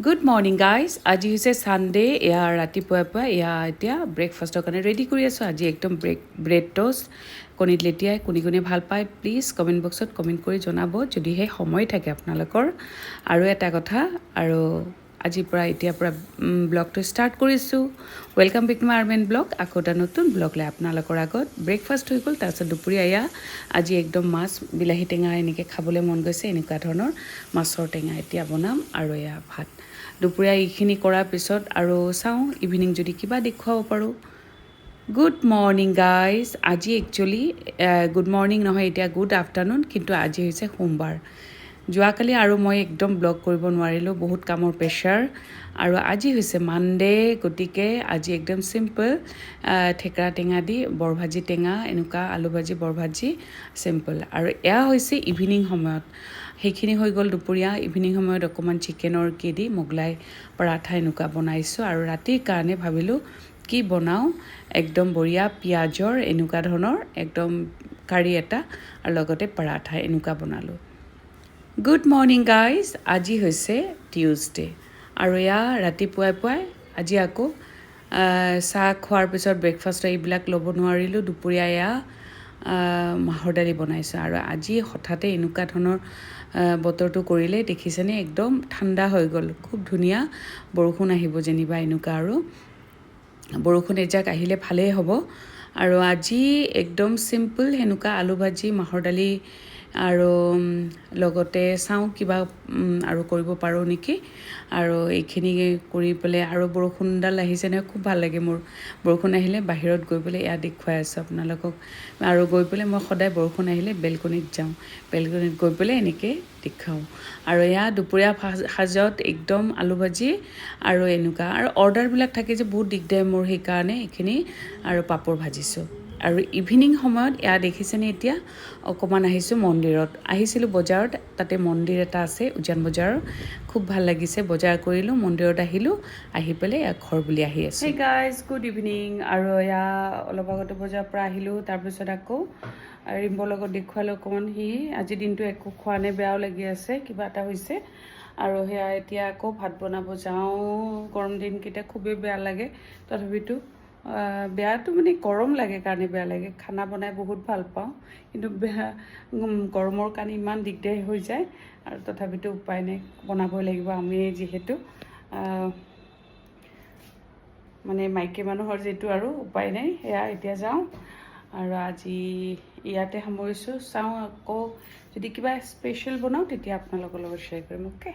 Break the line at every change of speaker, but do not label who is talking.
Good morning guys, আজি হৈছে Sunday. এয়া ৰাতিপুৱাই পুৱাই এয়া এতিয়া ব্ৰেকফাষ্টৰ কাৰণে ৰেডি কৰি আছোঁ। আজি একদম ব্ৰেড ট'ষ্ট কণীত লেটিয়াই। কোনে কোনে ভাল পায়, প্লিজ কমেণ্ট বক্সত কমেণ্ট কৰি জনাব, যদিহে সময় থাকে আপোনালোকৰ। আৰু এটা কথা, আৰু আজিৰ পৰা এতিয়াৰ পৰা ব্লগটো ষ্টাৰ্ট কৰিছোঁ। Welcome back to my Armen blog. আকৌ এটা নতুন ব্লগ লৈ আপোনালোকৰ আগত। ব্ৰেকফাষ্ট হৈ গ'ল, তাৰপিছত দুপৰীয়া এয়া আজি একদম মাছ বিলাহী টেঙা এনেকৈ খাবলৈ মন গৈছে। এনেকুৱা ধৰণৰ মাছৰ টেঙা এতিয়া বনাম আৰু এয়া ভাত। দুপৰীয়া এইখিনি কৰাৰ পিছত আৰু চাওঁ ইভিনিং যদি কিবা দেখুৱাব পাৰোঁ। গুড মৰ্ণিং গাইজ, আজি একচুৱেলি গুড মৰ্ণিং নহয়, এতিয়া গুড আফটাৰনুন। কিন্তু আজি হৈছে সোমবাৰ। যোৱাকালি আৰু মই একদম ব্লগ কৰিব নোৱাৰিলোঁ, বহুত কামৰ প্ৰেছাৰ। আৰু আজি হৈছে মানডে, গতিকে আজি একদম চিম্পল থেকেৰা টেঙা দি বৰভাজি টেঙা, এনেকুৱা আলু ভাজি, বৰভাজি, চিম্পল। আৰু এয়া হৈছে ইভিনিং সময়ত। সেইখিনি হৈ গ'ল দুপৰীয়া। ইভিনিং সময়ত অকণমান চিকেনৰ কি দি মোগলাই পৰাঠা এনেকুৱা বনাইছোঁ। আৰু ৰাতিৰ কাৰণে ভাবিলোঁ কি বনাওঁ, একদম বঢ়িয়া পিঁয়াজৰ এনেকুৱা ধৰণৰ একদম কাৰী এটা আৰু লগতে পৰাঠা এনেকুৱা বনালোঁ। গুড মৰ্ণিং গাইজ, আজি হৈছে টিউজডে আৰু এয়া ৰাতিপুৱাই পুৱাই আজি আকৌ চাহ খোৱাৰ পিছত ব্ৰেকফাষ্ট এইবিলাক ল'ব নোৱাৰিলোঁ। দুপৰীয়া এয়া মাহৰ দালি বনাইছোঁ। আৰু আজি হঠাতে এনেকুৱা ধৰণৰ বতৰটো কৰিলে, দেখিছেনে? একদম ঠাণ্ডা হৈ গ'ল। খুব ধুনীয়া বৰষুণ আহিব যেনিবা এনেকুৱা, আৰু বৰষুণ এজাক আহিলে ভালেই হ'ব। আৰু আজি একদম চিম্পল সেনেকুৱা আলু ভাজি, মাহৰ দালি আৰু লগতে চাওঁ কিবা আৰু কৰিব পাৰোঁ নেকি। আৰু এইখিনি কৰি পেলাই আৰু বৰষুণডাল আহিছে নহয়, খুব ভাল লাগে মোৰ বৰষুণ আহিলে বাহিৰত গৈ পেলাই। এয়া দেখুৱাই আছোঁ আপোনালোকক। আৰু গৈ পেলাই মই সদায় বৰষুণ আহিলে বেলকনিত যাওঁ, বেলকনিত গৈ পেলাই এনেকৈ দেখুৱাওঁ। আৰু এয়া দুপৰীয়া সাজত একদম আলু ভাজি আৰু এনেকুৱা। আৰু অৰ্ডাৰবিলাক থাকে যে বহুত দিগদাৰ মোৰ, সেইকাৰণে এইখিনি আৰু পাপৰ ভাজিছোঁ। আৰু ইভিনিং সময়ত এয়া দেখিছেনে? এতিয়া অকণমান আহিছোঁ মন্দিৰত। আহিছিলোঁ বজাৰত, তাতে মন্দিৰ এটা আছে উজান বজাৰৰ, খুব ভাল লাগিছে। বজাৰ কৰিলোঁ, মন্দিৰত আহিলোঁ, আহি পেলাই এয়া ঘৰ বুলি আহি আছোঁ। Hey guys, good evening. আৰু এয়া অলপ আগতে বজাৰৰ পৰা আহিলোঁ। তাৰপিছত আকৌ ৰিম্বৰ লগত দেখুৱালোঁ অকণমান। সি আজি দিনটো একো খোৱা নাই, বেয়াও লাগি আছে, কিবা এটা হৈছে। আৰু সেয়া এতিয়া আকৌ ভাত বনাব যাওঁ। গৰম দিনকেইটা খুবেই বেয়া লাগে, তথাপিতো বেয়াটো মানে গৰম লাগে কাৰণে বেয়া লাগে। খানা বনাই বহুত ভাল পাওঁ, কিন্তু বেয়া গৰমৰ কাৰণে ইমান দিগদাৰী হৈ যায়। আৰু তথাপিতো উপায় নাই, বনাবই লাগিব। আমি যিহেতু মানে মাইকী মানুহৰ যিটো আৰু উপায় নাই। সেয়া এতিয়া যাওঁ আৰু আজি ইয়াতে সামৰিছোঁ। চাওঁ আকৌ যদি কিবা স্পেচিয়েল বনাওঁ, তেতিয়া আপোনালোকৰ লগত শ্বেয়াৰ কৰিম। অ'কে।